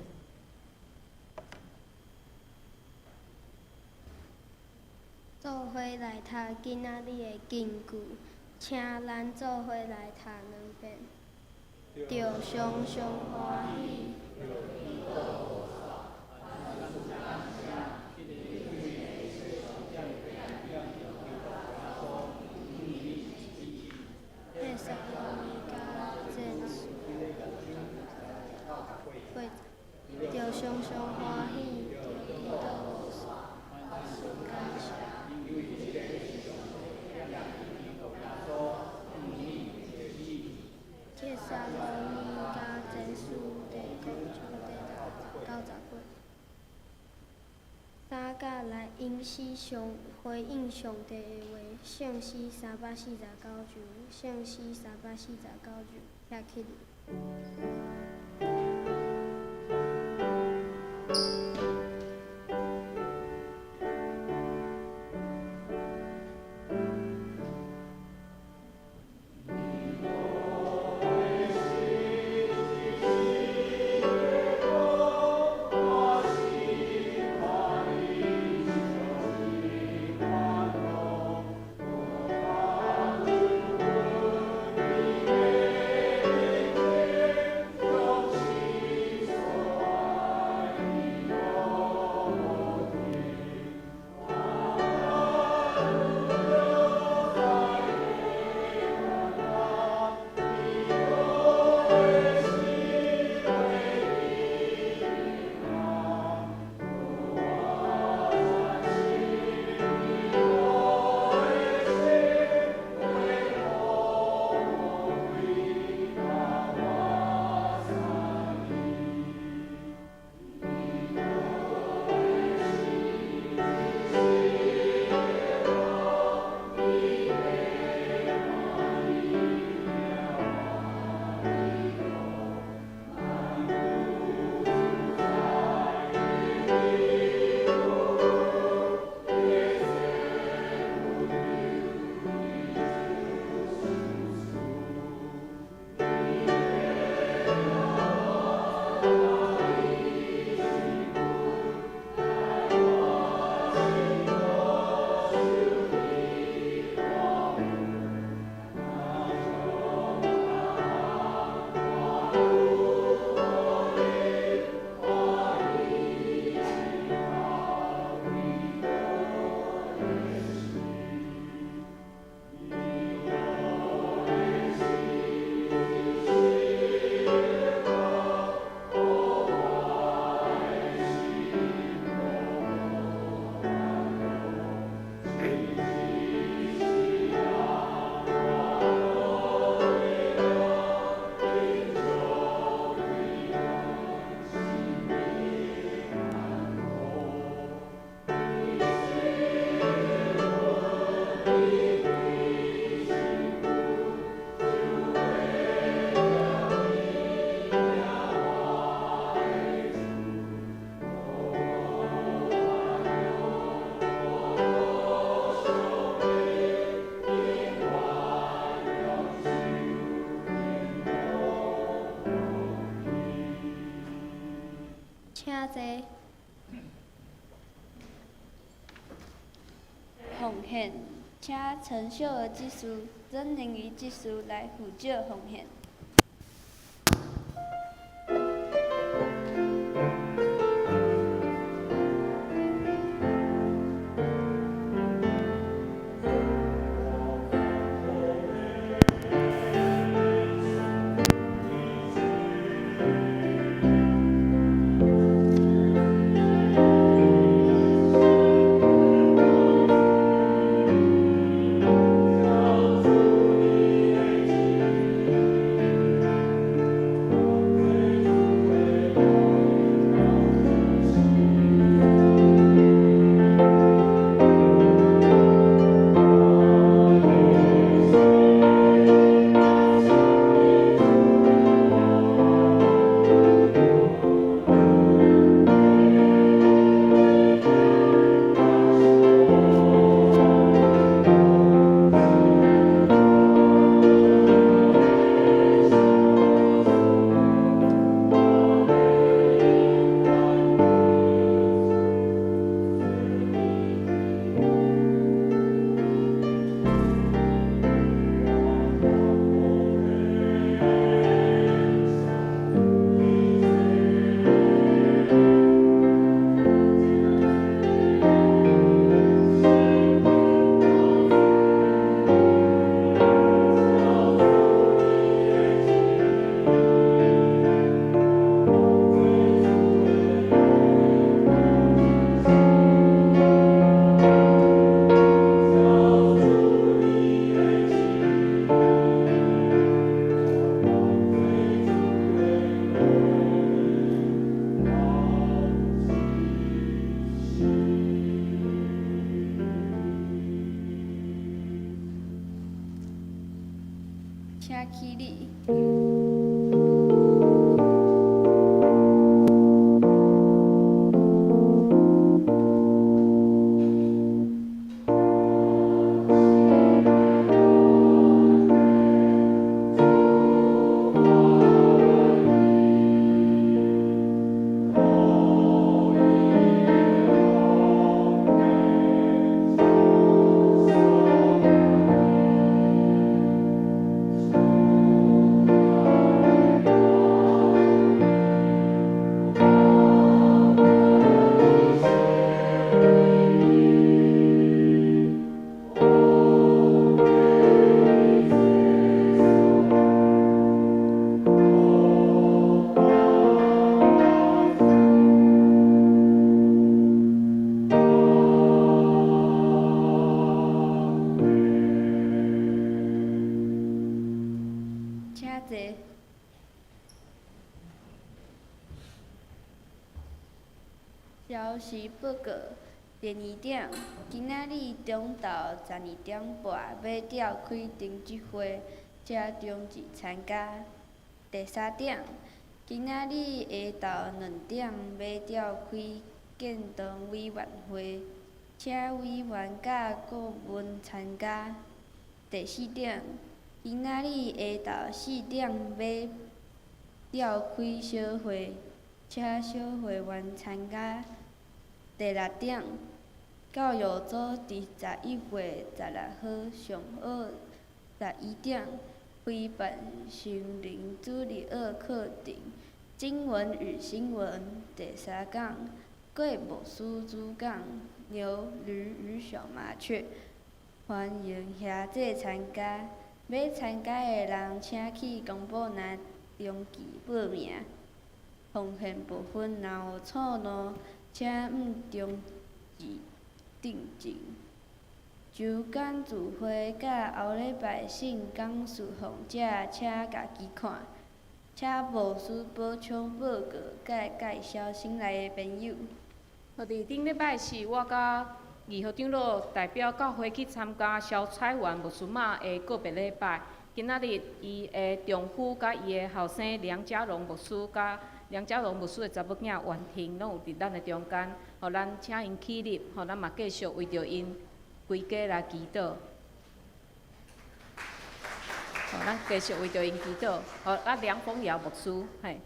做伙來讀今仔日的金句，請咱做伙來讀兩遍。著常常歡喜。帖撒羅尼迦前書八著常常歡喜，著祈禱無煞，凡事感謝。帖撒羅尼迦前書第五章第六節到十八。三工甲來應死上回應上帝的話，聖詩349首，聖詩349首，寫起來。請坐。奉獻，請陳秀兒執事、曾玲儀執事來負責奉獻。求主你的消息报告。第二点，今仔日中昼12点半欲召开定执会，请准时参加。第三点，今仔日下昼2点欲召开建党委员会，请委员佮顾问参加。第四点，今仔日下昼4点欲召开小会，请小会员参加。第六点，教育组伫11月16号上午11点开办成人主日学课程，经文与新闻。第三讲，郭牧师主讲《牛、驴与小麻雀》，欢迎兄弟参加。欲参加的人，请去公布栏登记报名。奉献部分若有错误，请毋中字订正。周间聚会佮后礼拜圣工事奉者，请家己看。请牧师补充报告佮介绍新来的朋友。好，伫顶礼拜是我佮义和长老代表教会去参加萧彩元牧师妈的告别礼拜。今仔日伊的丈夫佮伊的后生梁家荣牧师佮梁家荣牧师的查某囝袁婷拢有伫咱的中间，予咱请𪜶起立，予咱嘛继续为著𪜶规家来祈祷。予咱继续为著𪜶祈祷。予啊梁丰尧牧师，嘿。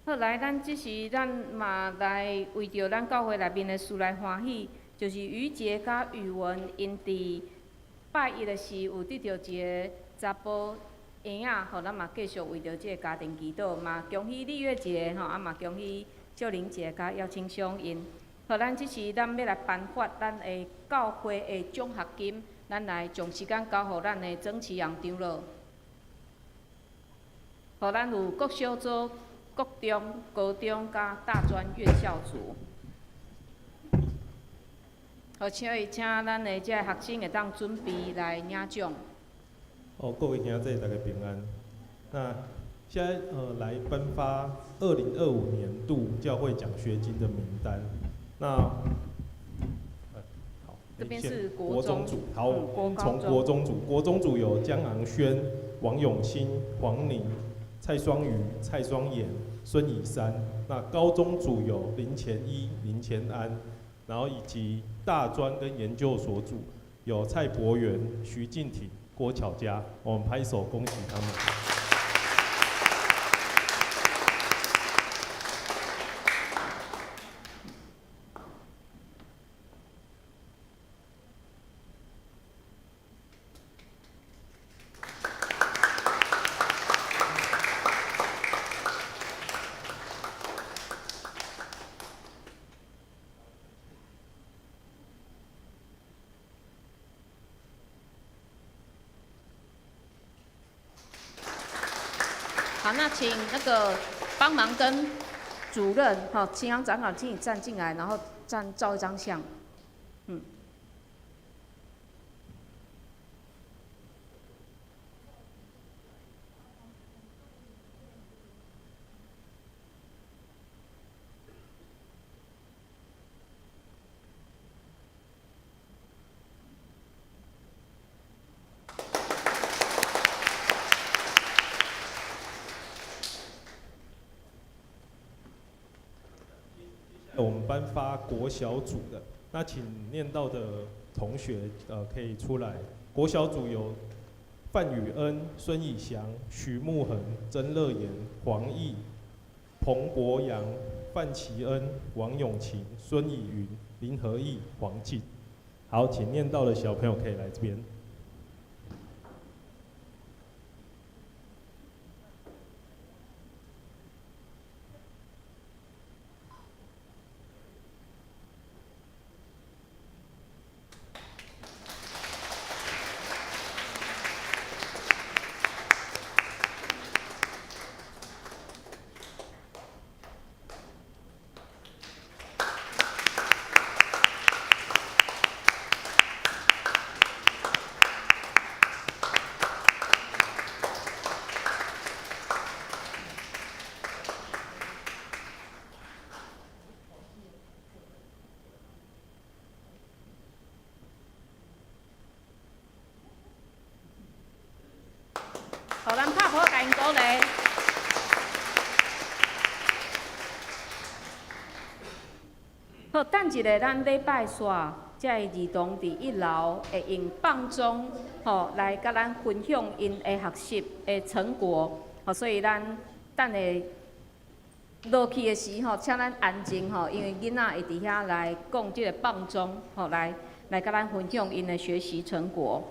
好，来，咱这时咱嘛来为著咱教会内面的事来欢喜，就是于杰佮宇文𪜶伫拜一的时有得著一个查埔婴仔，予咱嘛继续为著这个家庭祈祷，嘛恭喜李月杰吼，啊嘛恭喜秀玲姐佮姚青松𪜶。予咱这时咱欲来颁发咱的教会的奖学金，咱来将时间交予咱的曾启阳长老。予咱有国小组、国中、高中佮大专院校组。好，请伊请咱的这个学生会当准备来领奖。哦，各位兄弟，大家平安。那现在来颁发2025年度教会奖学金的名单。那好，这边是国中组，好，从国中组，国中组有江昂轩、王永清、黄宁、蔡双瑜、蔡双妍、孙以山。那高中组有林前一、林前安，然后以及大专跟研究所组有蔡博元、徐静婷、郭巧佳，我们拍手恭喜他们。好，那请那个帮忙跟主任，哈，青阳长老，请你站进来，然后站照一张相，嗯。我们颁发国小组的，那请念到的同学可以出来。国小组有范宇恩、孙以翔、徐慕恒、曾乐妍、黄毅、彭博洋、范奇恩、王永琴、孙以云、林和义、黄静。好，请念到的小朋友可以来这边。好，等一下，咱禮拜煞，這个兒童佇一樓會用放鐘，吼，來佮咱分享𪜶的學習的成果。吼，所以咱等下落去的時吼，請咱安靜吼，因為囡仔會佇遐來講這個放鐘，吼，來佮咱分享𪜶的學習成果。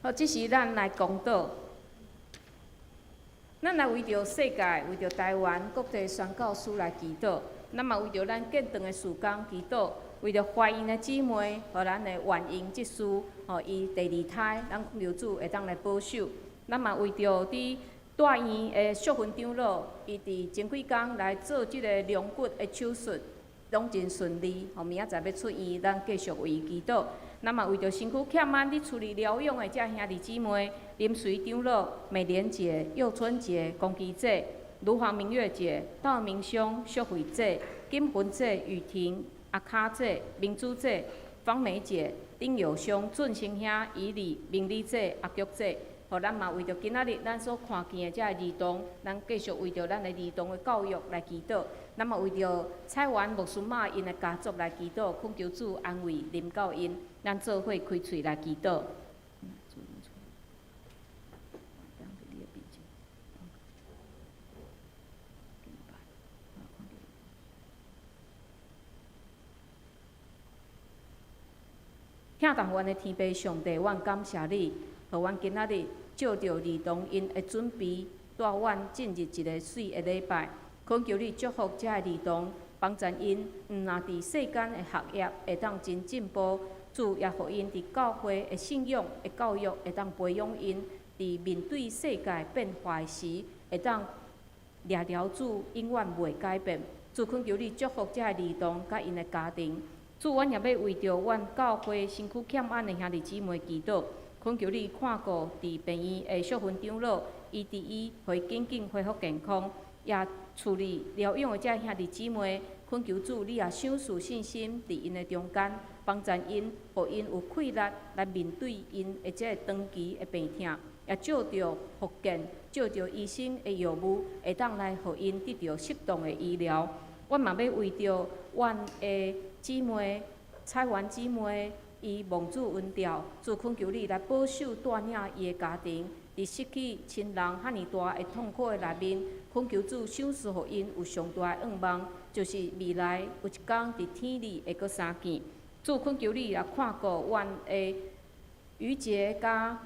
好，這時咱來公禱。咱來為著世界、為著台灣國際宣教師來祈禱，咱嘛為著咱建堂的事工祈禱，為著懷孕的姊妹，予咱的婉瑩執事，吼，伊第二胎，咱求主會當來保守。咱嘛為著佇大院的淑芬長老，伊佇前幾工來做這个龍骨的手術，攏真順利，吼，明仔載欲出院，咱繼續為伊祈禱。咱嘛為著身軀欠安佇厝裡療養的這兄弟姊妹，林隨長老、美蓮姐、佑春姐、龚基姐、盧黃明月姐、道明兄、淑慧姐、金魂姐、雨婷、阿卡姐、明珠姐、方梅姐、丁友兄、俊生兄、以禮、明麗姐、阿菊姐，予咱嘛為著今仔日咱所看見的這个兒童，咱繼續為著咱的兒童的教育來祈禱。咱嘛為著蔡元牧師媽𪜶的家族來祈禱，懇求主安慰臨到𪜶，咱做伙開喙來祈禱。疼惜阮的天父上帝，阮感謝你，予阮今仔日藉著兒童𪜶的準備，帶阮進入一个媠的禮拜。懇求你祝福這个兒童，幫助𪜶，毋但佇世間的學業會當真進步，主也予𪜶佇教會的信仰的教育會當培養𪜶，佇面對世界變化時，會當掠牢主，永遠袂改變。主懇求你祝福這个兒童佮𪜶的家庭。主，阮也欲為著阮教會身軀欠安的兄弟姊妹祈禱，懇求你看顧佇病院的淑芬長老，醫治伊，予伊緊緊恢復健康，也處理療養的這兄弟姊妹，懇求主你也賞賜信心佇𪜶的中間，幫助𪜶，予𪜶有氣力來面對𪜶的這个長期的病痛，也藉著復健，藉著醫生的藥物，會當來予𪜶得著適當的醫療。阮嘛欲為著阮的姊妹彩雲姊妹，伊望主恩召，主懇求你來保守帶領伊的家庭，佇失去親人遐爾大的痛苦的內面，懇求主賞賜予𪜶有上大的願望，就是未來有一工佇天裡會閣相見。主懇求你來看顧阮的余杰佮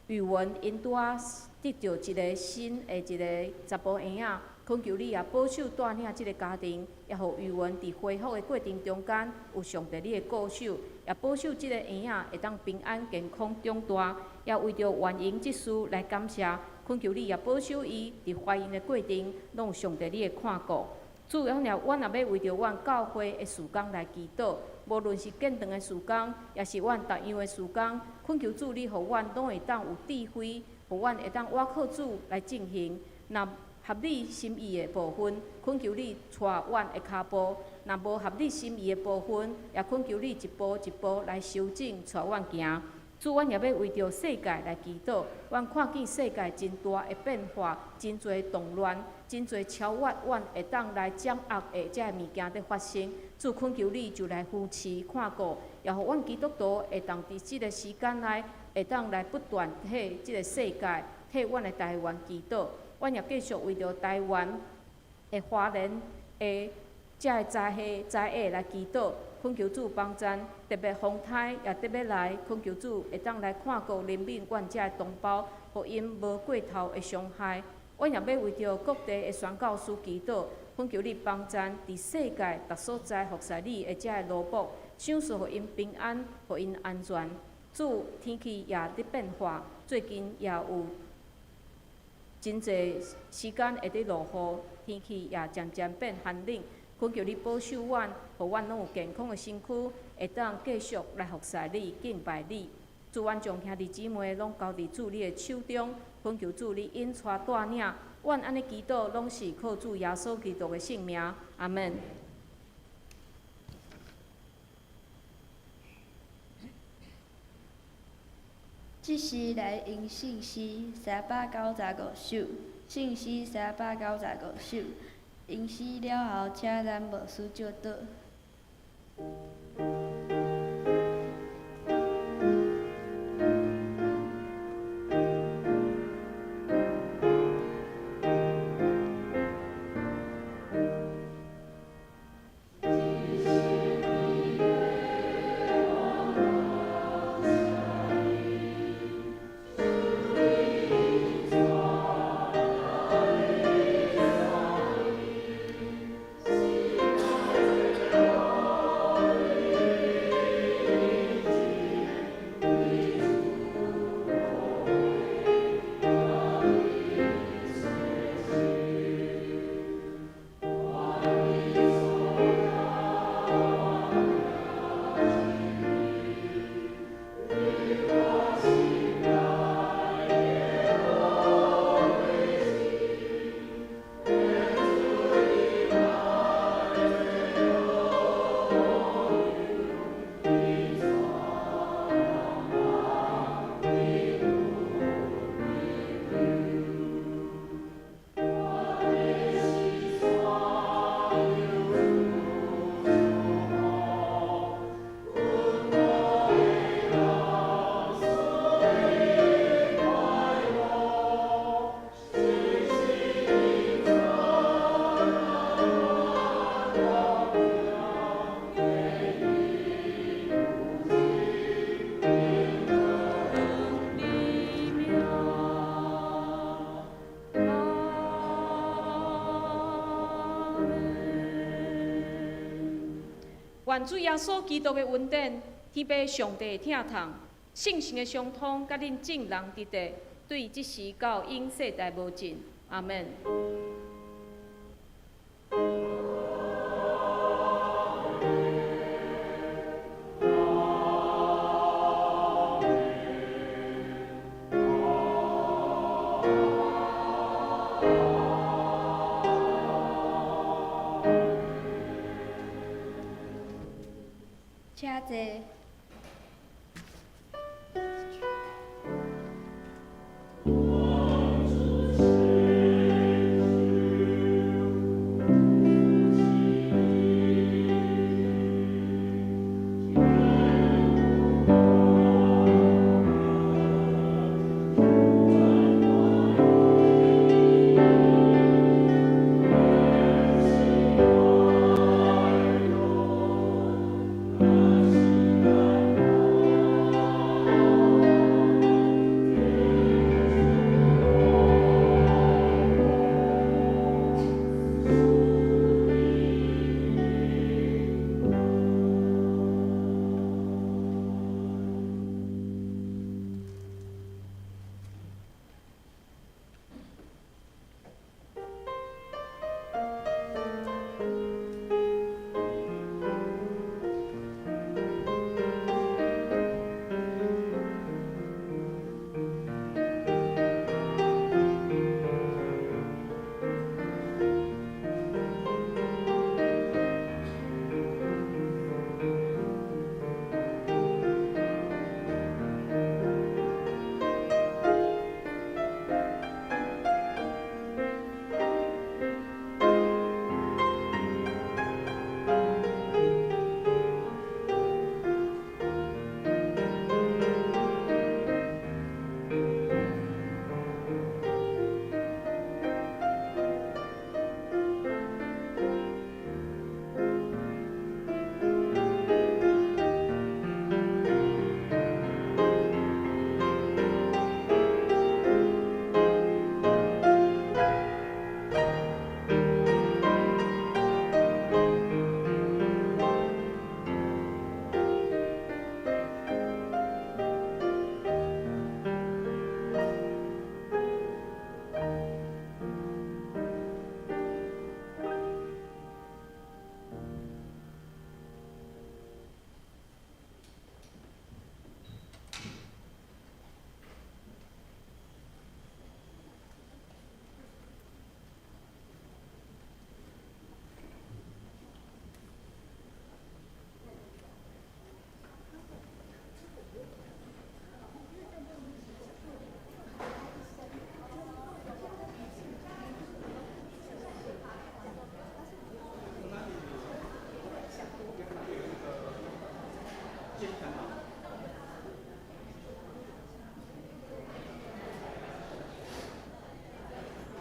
宇文，𪜶拄仔得著一个新的一个查埔嬰仔。懇求你也保守帶領這个家庭，也予宇文佇恢復的過程中間有上帝你的顧守，也保守這个嬰仔會當平安健康長大，也為著婉瑩這事來感謝，懇求你也保守伊佇懷孕的過程，攏有上帝你的看顧。主，阮也阮也欲為著阮教會的事工來祈禱，無論是建堂的事工，抑是阮逐樣的事工，懇求主你予阮攏會當有智慧，予阮會當倚靠主來進行。若合你心意的部分，懇求你帶阮的跤步；若無合你心意的部分，也懇求你一步一步來修正，帶阮行。主，阮也欲為著世界來祈禱。阮看見世界真大的變化，真濟動亂，真濟超越阮會當來掌握的這个物件佇發生。主，懇求你就來扶持看顧，也予阮基督徒會當佇這个時間內，會當來不斷替這个世界、替阮的台灣祈禱。阮也繼續為著台灣的華人的這个災禍災厄來祈禱，懇求主幫贊，特別風颱也特別來，懇求主會當來看顧憐憫阮這个同胞，予𪜶無過頭的傷害。阮也欲為著各地的宣教師祈禱，懇求你幫贊，佇世界逐所在服侍你的這个奴僕，賞賜予𪜶平安，予𪜶安全。主，天氣也佇變化，最近也有真濟時間會佇落雨，天氣也漸漸變寒冷。懇求你保守阮，予阮攏有健康的身軀，會當繼續來服侍你、敬拜你。主，阮將兄弟姊妹攏交佇主你的手中，懇求主你引帶帶領。阮按呢祈禱，攏是靠主耶穌基督的聖名。阿們。這時來吟聖詩395首，聖詩395首。𪜶死了後，請咱牧師祝禱。愿主耶稣基督的恩典、天父上帝的疼痛、圣神的相通，佮恁众人伫地，对这时到永世代无尽。阿门。请坐。